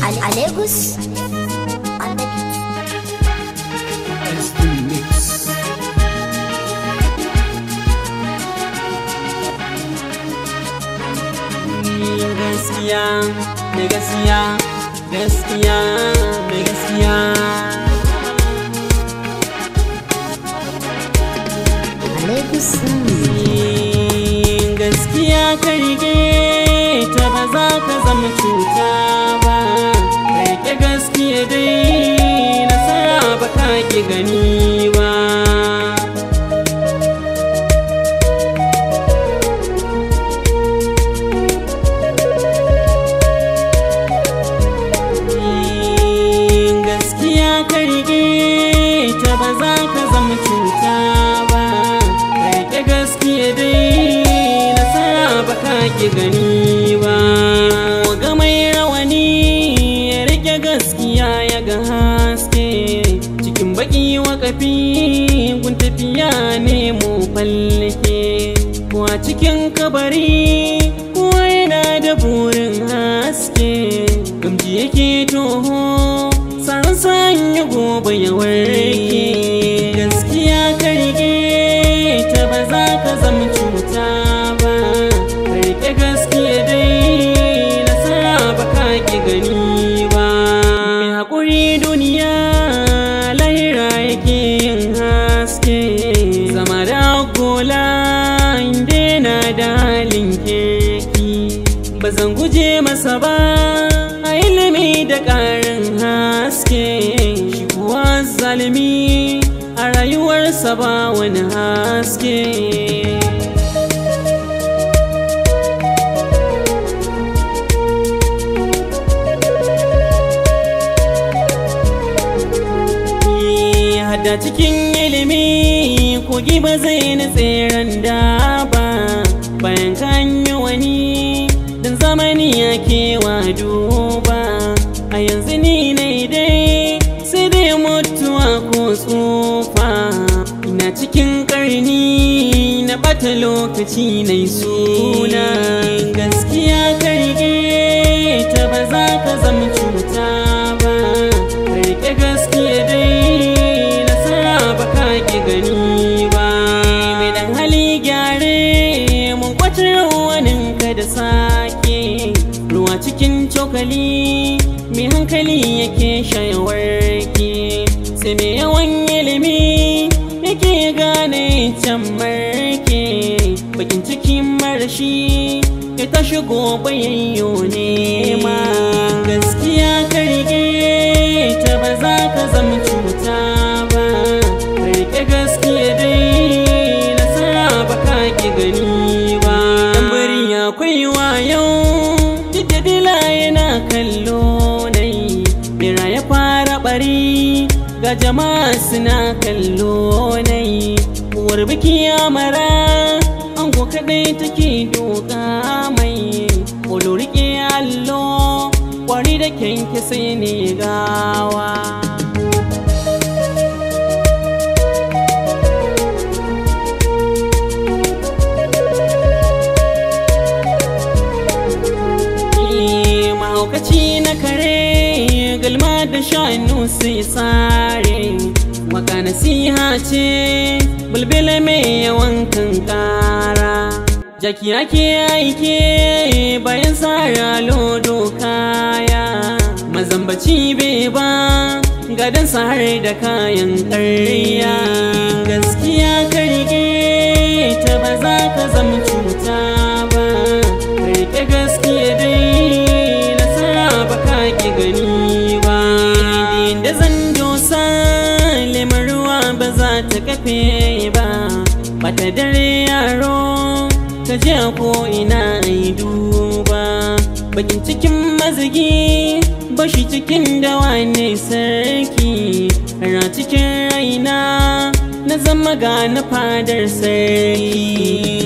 Alegus on the beat. SD Mix. Gaskiya, mai gaskiya, gaskiya, mai gaskiya. Alegus. Gaskiya ka rike ta ba za ka zama cuta ba. Ka rike gaskiya dai nasara ba ka ki gani ba. Gaskiya ka rike ta ba za ka zama cuta ba. Ka rike gaskiya dai nasara ba ka ki gani ba. Ga mai rawani ya rike gaskiya ya ga haske. Cikin baki wakafi gun tafiya nemo fallake. Ko a cikin kabari kowa yana da burin haske. Gamji yake toho san sanya gobe ya warke. Gaskiya ka rike ta ba za ka zama cuta ba. Ka rike gaskiya dai nasara ba ka ki gani ba. Mai haƙuri duniya lahira yake yin haske. Zama da gola inda na da halin kirki. Ba zan guje masa ba a ilimi da ƙarin haske. Shi kuwa zalimi a rayuwarsa ba wani haske. Hada cikin ilimi kogi ba zai nutse randa ba. Bayan kan yi wani dan zamani yake wa duba. A yanzu ni ne dai sai dai mutuwa ko tsufa. Ina cikin karni na bata lokaci na suna. Gaskiya ka rike ta ba za ka zama cuta ba. Ka rike gaskiya dai nasara ba ka ki gani ba. Mai dan hali gyare mun kwace waninka da sake. Ruwa cikin cokali mai hankali yake shayawarki. Sai mai yawan ilimi yake gane can marke. Bakin cikin marashi ya tashi gobe yayyo nema. Gaskiya ka rike ta ba za ka zama cuta ba. Ka rike gaskiya dai nasara ba ka ki gani ba. Tambari akwai wayo duk da dila yana kallo nai. Bera ya fara bari ga jama'a suna kallo nai. Uwar biki amara ango kadai take doka mai. Kolo rike allo kwari da kyanke sai ne gawa. Mahaukaci na kare galma da shanu sai sare. Waka nasiha ce bulbula mai yawan kankara. Jaki ake aike bayan sara lodo kaya. Mazambaci bai ba gadon har da kayan ƙarya. Gaskiya ka rike ta ba za ka zama cuta ba. Ka rike gaskiya dai nasara ba ka ki gani ba. Da zan dosa lemon ruwa ba za ta kafe ba. Bata dare yaro ka je ko ina ai duba. Bakin cikin mazigi bashi cikin dawa ne sarki. Ra cikin raina na zama ga na fadar sarki.